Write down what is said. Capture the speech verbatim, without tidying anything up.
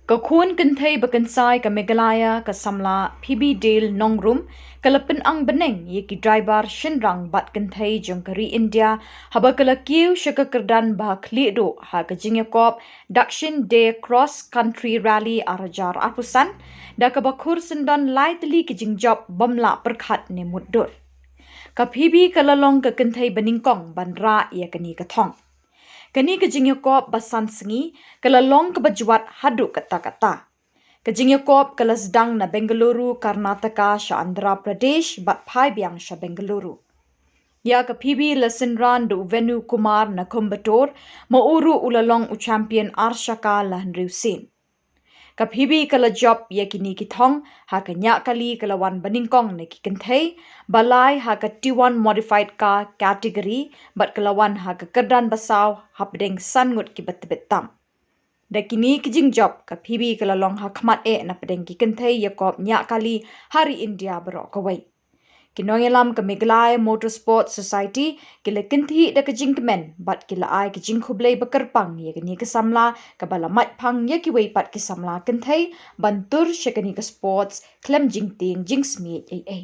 Ka khun kynthei bakynsai ka Meghalaya ka samla Phoebe Dale Nongrum ka la pynang bneng ïa ki driver shynrang bad kynthei jong ka ri India haba ka la kiew sha ka kyrdan ba khlieh duh ha ka jingïakop Dakshin Day Cross Country Rally ar hajar arphew san, da kaba khur syndon lai tylli ki jingjop bym lah pyrkhat ne mutdur. Ka Phoebe ka la long ka kynthei banyngkong ban rah ïa kane ka thong. Kane ka jingïakop ba san sngi ka la long kaba jwat haduh katta katta. Ka jingïakop ka la sdang na Bengaluru, Karnataka sha Andhra Pradesh bad phai biang sha Bengaluru. Ïa ka Phoebe la synran da u Venu Kumar na Coimbatore, ma u ruh u la long u champion ar shaka la hynriew sien. Ka Phoebe ka la jop ïa kine ki thong ha ka ñiah kali ka la wan banyngkong na ki kynthei, ba lai ha ka T one modified car category bad ka la wan ha ka kyrdan ba saw hapdeng san ngut kiba tbit tam. Da kine ki jingjop ka Phoebe ka la long ha khmat eh na pdeng ki kynthei ïakop ñiah kali ha ri India baroh kawei. Ki nongïalam ka Meghalaya Motorsport Society ki la kynthih da ka jingkmen bad ki la ai ka jingkhublei ba kyrpang ïa kane ka samla kaba la mait phang ïa kiwei pat ki samla kynthei ban tur sha kane ka sports khlem jingtieng jingsmiej ei ei.